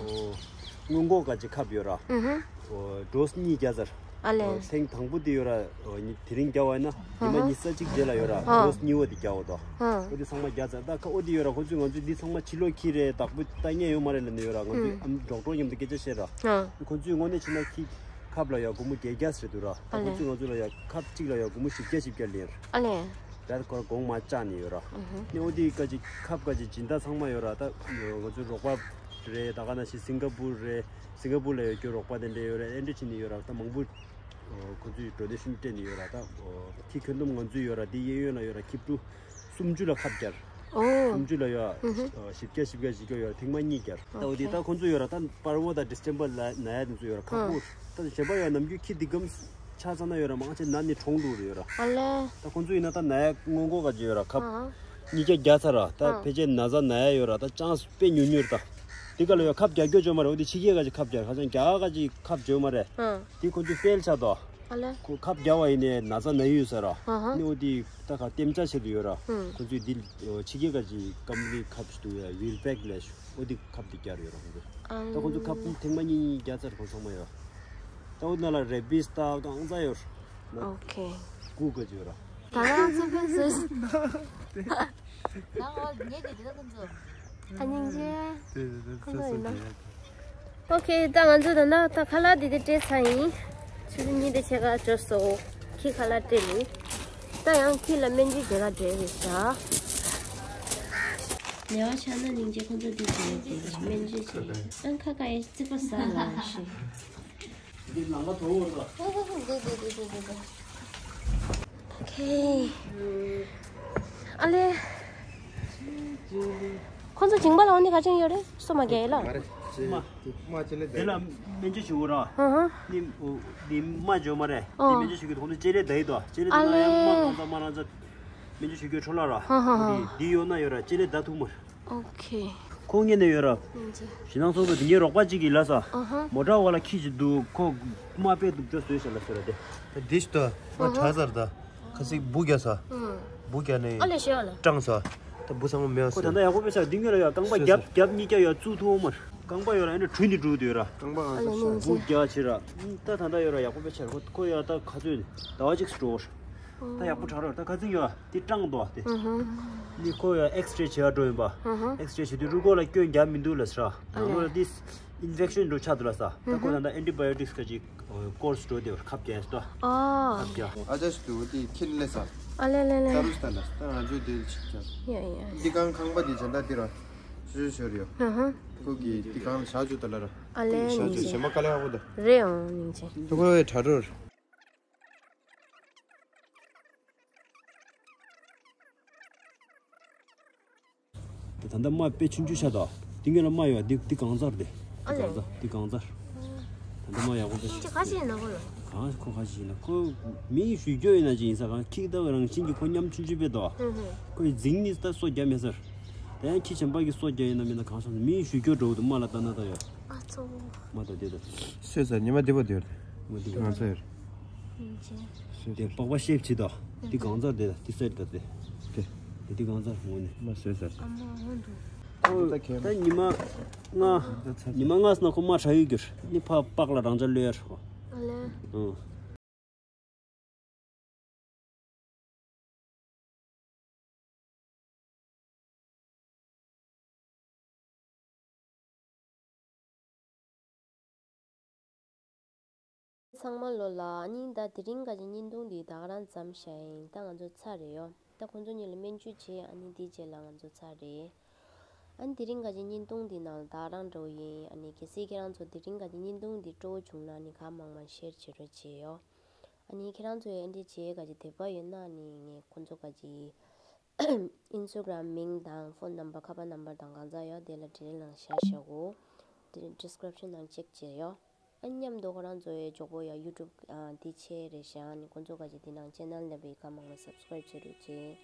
སྔོན་འགོག་ག་ཅིག་ཁབ་ཡོད་ར། ཨུ་ཧུ། ཨོ། ཌོ་སི་གཉིས་བརྒྱ་ཚར། ཨ་ལས། ཨོ་ཐེངས་དང་པོ་དེ་ཡོད་ར། ཨོ་ཉི་དེ་རིང་རྒྱག་པ་ཡིན་ན་ཉི་མ་ཨ་ཧ། ཉི་ཤུ་རྩ་གཅིག་རྗེས་ལ་ཡོད་ར། ཨ། ཌོ་སི་གཉིས་པ་དེ་རྒྱག་པ་དང་། ཨ། ཨོ་དེ་ཚང་མ་རྒྱག་ཚར། ད་ཁ་ཨོ་དེ་ཡོད་ར། ཁོ་ཚོས་ང་ཚོས་འདི་ཚང་མ་ཕྱི་ལོགས་འཁྱེར་རེད། བདག་པོ་ལྟ་མཁན་ཡོད་མ་རེད་ལབ་ནས་ཡོད་ར། ང་ཚོས་ཨུམ། ཨམ་ཌོག་ཊར་མཉམ་དུ་སྐད་ཆ་བཤད་ར། ཨ། ཁོ་ཚོས་དངོས་གནས་བྱས་ན་ཁྱི་ཁབ་ལ་ཡ་སྒོར་མོ་བརྒྱད་བརྒྱ་ཟེར་འདུག་ར། ད་ཨ་ལས། ཁོ་ཚོས་ང་ཚོ་ལ་ཡ་ཁབ་གཅིག་ལ་ཡ་སྒོར་མོ་བཞི་བརྒྱ་བཞི་བརྒྱ་ལེན། ཨ་ལས། ར་ཁོ་ར་དགོང་མ་བཅག་ནས་ཡོད་ར། ཨུ་ཧུ། ནི་ཨོ་དེ་ཀ་ཅིག་ཁབ་ཀ་ཅིག་སྦྱིན་བདག་ཚང་མ་ཡོད་ར། ད་ང་ཚོའི་རོགས་པ་རེད། ད་ག་ནང་བཞིན་སིང་ག་པུར་རེད། སིང་ག་པུར་ལ་ཡོད་རྒྱུ་རོགས་པ་དེ་འདྲ་ཡོད་རེད། ཨེ་འདྲ་བྱས་ནས་ཡོད་ར། ད་མང་པོ་ཁོ་ཚོས་ཌོ་ནེ་ཤན་སྤྲད་ནས་ཡོད་ར། ད་ཁྱི་ཁྱོན་བསྡོམས་ང་ཚོའི་ཡོད་ར། དེ་གཡས་གཡོན་ལ་ཡོད་ར། ཁྱི་ཕྲུག་སུམ་ཅུ་ལ་ཁབ་བརྒྱབ། ཨོ། སུམ་ཅུ་ལ་ཡོད། ཨུ་ཧུ། བཞི་བརྒྱ་བཞི་བརྒྱ་བཞི་བརྒྱ་ཡོད་ར། ཐེངས་མ་གཉིས་བརྒྱབ། ད་འོ་དེ་ད་ཁོ་ཚོ་ཡོད་ར། ད་པར་བོ་དང་ཌི་སི་ཊེམ་པར་ལ་ན་ཡ་དེ་ཚོ་ཡོད་ར། ཁག་པོ། ད་གཞན་པ་ཡོད། ནམ་རྒྱུན་ཁྱི་འདི་གམ་ཆ་ཚང་ན་ཡོད་ར། མང་ཆེ་ན་ནི་གྲོངས་འགྲོ་རེ་ཡོད་ར། ཨ་ལས། ད་ཁོ་ཚོ་ཡིན་ན་ད་ན་ཡ་སྔོན་འགོག་ག་ཅིག་ཡོད་ར། ཁབ་ཨ་ཧ། གཉིས་བརྒྱ་བརྒྱབ་ཚར་ར། ད་ཨ་ཕལ་ཆེར་ན་ཚ་ན་ཡ་ཡོད་ར། ད་ཅང་དཔེ་ཉུང་ཉུང་རེད། ད་འདི་ག་ལ་ཡོད་ཁབ་རྒྱག་རྒྱུ་བྱུང་མ་རེད། འོ་དེ་ཕྱི་རྒྱལ་ག་ཅིག་ཁབ་རྒྱག་ཁ་སང་རྒྱ་གར་ག་ཅིག་ཁབ་བྱུང་མ་རེད། ཨ། དེ་ཁོ་ཚོ་ཕེལ་ཆགས་དོ། ཨ་ལས། ཁོ་ཁབ་རྒྱག་པ་ཡིན་ནའི་ན་ཚ་ན་ཡོད་ཟེར་ར། ཨ་ཧ། ནི་འོ་དེ་ད་ག་ལྟེམ་ཆ་བྱེད་དུ་ཡོད་ར། ཨུམ། ཁོ་ཚོས་འདི་ཕྱི་རྒྱལ་ག་ཅིག་ཀམ་པ་ནི་ཁབ་ཞིག་འདུག་ཡ། ཝིལ་པེག་ལས་ཞུ། འོ་དེ་ཁབ་དེ་རྒྱག་ཡོད་ར་ཁོ་ཚོ། ཨ། ད་ཁོ་ཚོ་ཁབ་ཐེངས་མ་གཉིས་གཉིས་རྒྱག་ཚར་ཁོ་ཚང་མ་ཡོད། ད་འོ་ན་ལ་རེ་བིས་ད་གང་ཚ་ཡོད། ཨོ་ཁེ། སྐུ་ག་ཅིག་ཡོད་ར། ད་ང་ཚོ་ཕན་ཚུན། ད་འོ་ངས་དེ་དེ་ད་ཁོ་ཚོ། ཨ་སྙིང་རྗེ། དེ་དེ་དེ་ཁོ་ཚོ་ཡིན་ན། ཨོ་ཁེ། ད་ང་ཚོ་ད་ན་ད་ཁ་ལག་དེ་དེ་སྤྲད་ཚར་ཡིན། ཆུ་ཚོད་གཉིས་དེ་ཕྱེད་ཀ་འགྲོ་སོང་། ཁྱི་ཁ་ལག་སྤྲད་ཡིན། ད་ཡང་ཁྱི་ལ་སྨན་བཅོས་བྱེད་ག་འགྲོ་ཡིན་ཤག་ལེ་བ་ཆགས་ན་སྙིང་རྗེ། ཁོ་ཚོ་དེ་བྱེད་དེ་སྨན་བཅོས་བྱེད། ཨང་ཁ་ཁ་ཡ་རྩིག་པ་ཟ་ལ་ཤི། འདི་ལམ་ཁ་དོ་འོར་ལ། འདི་འདི་འདི་འདི་འདི་འདི། ཨོ་ཁེ། ཨ་ལེ། ཁོ་ཚོ་མཇིང་པ་ལ་འོ་ནི་ག་ཅན་ཡོད་རེད། སོ་མ་རྒྱག་ཡས་ལ། མ་རེད། ཅེ་མ་ཅེ་ལེ་དེ་ལ་སྨན་བཅོས་བྱེད་འོ་ར། ཧ་ཧ། ནི་འོ་འདི་མ་བྱོས་མ་རེད། ཨོ། འདི་སྨན་བཅོས་བྱེད་ཀྱི་ཐོག་ནས་ཅེ་ལེ་ད་ཡི་དོ། ཅེ་ལེ་ད་ཨ་ན་ཡ་ལེ། མ་རང་ཚ་མ་རང་ཚ། སྨན་བཅོས་བྱེད་ཀྱི་འཕྲོ་བརླག་ར། ཧ་ཧ་ཧ། འདི་འདི་ཡོད་ན་ཡོད་ར། ཅེ་ལེ་ད་ཐུག་མ་རེད། ཨོ་ཁེ། ཁོང་ངེད་ནས་ཡོད་ར། ཞེ་སྡང་ཚོགས་པ་དེ་ངའི་རོགས་པ་གཅིག་གིས་ལབ་ས། ཨ་ཧ། མོ་ཊ་བ་ལ་ཁྱི་ཅིག་འདུག་ཁོ་དམག་དཔེ་འདུག་ཅོ་བཟོས་ཤག་ལབ་ཟེར་ར་དེ། ད་འདི་ཞིག་ད་ང་ཨ་ཧ། དྲག་ཚར་ད། ཁ་སིག་འབུ་རྒྱག་ས། ཨུམ། འབུ་རྒྱག་ནས་ཨ་ལས་ཤེས་བ་ལ། སྐྲངས་ས། ད་འབུ་ཚང་མ་མེད་པ་ཁོ་ད་ཟེར། ད་ཡག་པོ་དཔེ་ཆ་འདི་ངོས་ལ་ཡ་རྐང་པ་སོས་རྒྱབ་ས། རྒྱབ་གཉིས་རྒྱབ་ཡ་བཙུགས་ཐུབ་མར། རྐང་པ་ཡོད་ར་ཨེ་འདྲ་གྲུ་འདི་འགྲུལ་དུ་ཡོད་ར། རྐང་པ་ཨ་ཨང་ལས་ས་ནས་ཤ། འབུ་རྒྱག་ཕྱིར་ར། ད་ད་ད་ཡོད་ར་ཡག་པོ་དཔེ་ཆ་ར་ཁོ་ཁོ་ཡ་ད་ཁ་ཚོད་ཟླ་བ་གཅིག་སུ་འགྲོ་བར། ད་ཡག་པོ་དྲག་རོགས། ད་ཁ་ཚིག་ཡོད་ཨ། དེ་སྐྲངས་འདུག་ཨ་དེ། ཨ་ཧ། ནི་ཁོ་ཡ་ཨེགས་རེ་བྱེད་ཡ་འགྲོ་ཡིན་པ། ཨ་ཧ། ཨེགས་རེ་བྱེད་དུས་རུས་ཁོག་ལ་སྐྱོན་རྒྱག་མི་འདུག་ལབ་ས། ཨ་ལས། ཁོ་ལ་དེ་ཨིན་ཕེག་ཤན་འགྲོ་ཆགས་འདུག་ལབ་ས། ད་ཁོ་ད་ད་ཨེན་ཊི་བ་ཡོ་ཊིག་སི་ག་ཅིག་ཀོར་སི་འགྲོ་དེ་བར་ཁབ་རྒྱག་ཡ་ཞིག་ཏོ། ཨ། ཁབ་རྒྱག་ཨ་ཅག་ཞིག་འདུག་དེ་ཁྱེར་ནས་ལས་ས། ཨ་ལས་ལས་ལས། ད་རུས་ད་ལ་ད་ང་ཚོས་དེ་ཅིག་ཀྱང་། ཡ་ཡ། འདི་གང་ཁང་པ་དེ་ཇན་ད་དེ་ར། ཞུ་ཞུ་ཡོད་རེད་ཡོ། ཨ་ཧ། ཁོ་གི་འདི་གང་ལ་བཞག་བཅུག་ད་ལ་ར། ཨ་ལས་བཞག་བཅུག་ཉིན་ཞེ་མ་དཀའ་ལས་ཁག་པོ་ད། རེད་ཨང་ཉིན་ཅན། ད་ཁོ་བའི་དྲ་གྲོར། ད་ད་ལྟ་རྨ་དཔེ་ཆུང་ཆུང་ཤ་དང་། འདི་ངོས་ལ་རྨ་ཡོད། འདི་འདི་གང་ཚར་དེ། ཨ་ལས། འདི་གང་ཚར། ད་ལྟ་རྨ་ཡག་པོ་དཔེ་ཤིན་ཅི་ཁ་ཤས་ཡིན་ན་ཁོ་ལ། གང་ཁོ་ཁ་ཤས་ཡིན་ན་ཁོ་མིང་ཞུ་རྒྱུ་ཡིན་ན་ཅི་ཡིན་ས། གང་ཁྱི་ལྟ་བུ་རང་བཞིན་གྱི་ཁོ་ཉམ་ཆུང་ཆུང་དཔེ་དོ། ཧུ་ཧུ། ཁོ་ཡི་རྫིང་ནི་ད་སོ་རྒྱ་མེད་ས། ད་ཡང་ཁྱི་གཞན་པ་གི་སོ་རྒྱ་ཡིན་ན་མིན་ན་གང་ཤོང་མིང་ཞུ་རྒྱུ་འགྲོ་གི་འདུག་རྨ་ལ་ལྟ་ན་ད་ཡོད། ཨ་ཙོ། རྨ་ད་དེ་ད། སོས་ས་ཉི་མ་དེ་པོ་དེ་ཡོད། རྨ་དེ་གང་ཚར་ཡོད། ཡིན་ཅེ། དེ་པགས་པ་ཤེབ་བྱེད་དོ། དེ་གང་ཚར་དེ་དེ་སེར་ད་དེ། དེ། དེ་དེ་གང་ཚར་ངོ་ནས། མ་བཟོས་ཚར། ཨ་མ་འོ་འདུག་ཁོ་ད་ཉི་མ་ལྔ། ཉི་མ་ལྔ་སོང་ན་ཁོ་མ་ཁྲ་ཡོད་གྱུར། ནི་ཕ་པགས་ལ་རང་ཅག་ལོས་ཡར། ཨ་ལས། ཨང་། ཚང་མ་ལོ་ལ། ཨ་ནི་ད་དེ་རིང་ག་ཅིག་བརྙན་ཐུང་འདི་ད་ག་རང་མཚམས་བཞག་ཡིན། ད་ང་ཚོ་ཚར་རེད་ཡོ། ད་ཁོང་ཚོ་གཉིས་ལ་སྨན་བཅོས་བྱས། ཨ་ནི་དེའི་རྗེས་ལ་ང་ཚོ་ཚར་རེད། ཨ་ནི་དེ་རིང་ག་ཅིག་བརྙན་ཐུང་འདི་ནང་ལ་ད་ག་རང་འགྲོ་ཡིན། ཨ་ནི་གལ་སྲིད་ཁྱེད་རང་ཚོ་དེ་རིང་ག་ཅིག་བརྙན་ཐུང་འདི་སྤྲོ་བོ་བྱུང་ན་ཨ་ནི་གང་མང་མང་ཤེར་བྱེད་རོགས་བྱེད་ཡོ། ཨ་ནི་ཁྱེད་རང་ཚོས་ཨ་འདྲ་བྱེད་ག་ཅིག་དད་པ་ཡོད་ན་ཨ་ནི་ངས་ཁོང་ཚོ་ག་ཅིག་ཨིན་སི་ཊ་གྷ་རམ་མིང་དང་ཕོན་ནམ་བར་ཁ་པར་ནམ་བར་དང་གང་ཟག་ཡོད་དེ་ལ་དྲི་རིན་ནང་བཞག་བཞག་གོ། དེ་ཌི་སི་ཀི་རིབ་ཤན་ནང་ཅེག་བྱེད་ཡོ། ཨ་མཉམ་དུ་ཁོ་རང་ཚོ་ཡི་ཇོག་པོ་ཡ་ཡུ་ཊུབ་ཨ་དེ་ཆེ་རེད་ཤག་ཨ་ནི་ཁོང་ཚོ་ག་ཅིག་དེ་ནང་ཅེ་ནལ་ལ་བི་ཁ་མང་ལ་སབ་སི་ཀི་རབ་བྱེད་རོགས་བྱེད།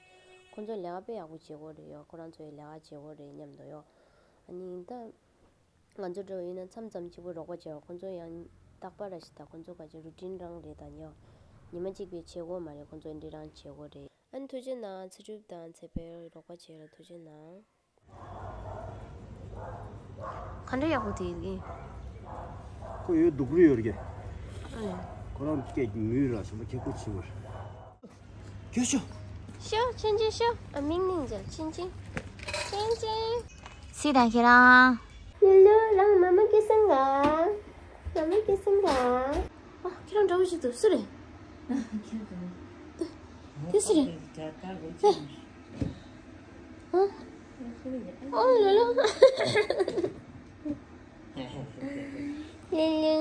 ཁོང་ཚོ་ལས་ཀ་དཔེ་ཡག་པོ་བྱེད་གོ་རེད་ཡོ། ཁོ་རང་ཚོ་ཡི་ལས་ཀ་བྱེད་གོ་རེད་མཉམ་དུ་ཡོ། ཨ་ནི་ད། ང་ཚོ་འགྲོ་ཡིན་ན་མཚམས་མཚམས་གཅིག་པུ་རོགས་པ་བྱེད་པ། ཁོང་ཚོ་ཡང་རྟག་པར་ར་ཞིག་ད་ཁོང་ཚོ་ག་ཅིག་རུ་ཊིན་རང་རེད་ད་ཉོ། ཉི་མ་གཅིག་པའི་བྱེད་སྒོ་མ་རེད། ཁོང་ཚོ་འདི་རང་བྱེད་སྒོ་རེད། ཨ་ནི་ཐུགས་རྗེ་གནང་། ཚེ་སྒྲུབ་དང་ཚེ་འཕེལ་རོགས་པ་བྱེད་ལ་ཐུགས་རྗེ་གནང་། ག་འདྲ་ཡག་པོ་དེ་ཡིན། ཁོ་ཡོད་སྡུག་རུ་ཡོད་རྒྱ། ཨ་ནི། ཁོ་རང་སྐད་ཀྱི་མུས་ལ་སོགས་པ་ཁྱེད་ཁུར་ཆེ་བར། ཁྱོད་ཤོག་ཤོག་ཆུང་ཆུང་ཤོག་ཨ་མིང་མིང་ཟེར། ཆུང་ཆུང་། ཆུང་ཆུང་། སི་དང་ཁྱེད་རང་། ལུ་ལུ་རང་མ་མ་སྐྱེ་སང་ག་མ་མ་སྐྱེ་སང་ག་ཨ་ཁྱེད་རང་འདྲ་བོ་ཞིག་འདུག་སུ་རེད། དེ་སུ་རེད། ཨ། ཨོ་ལུ་ལུ། ལུ་ལུ།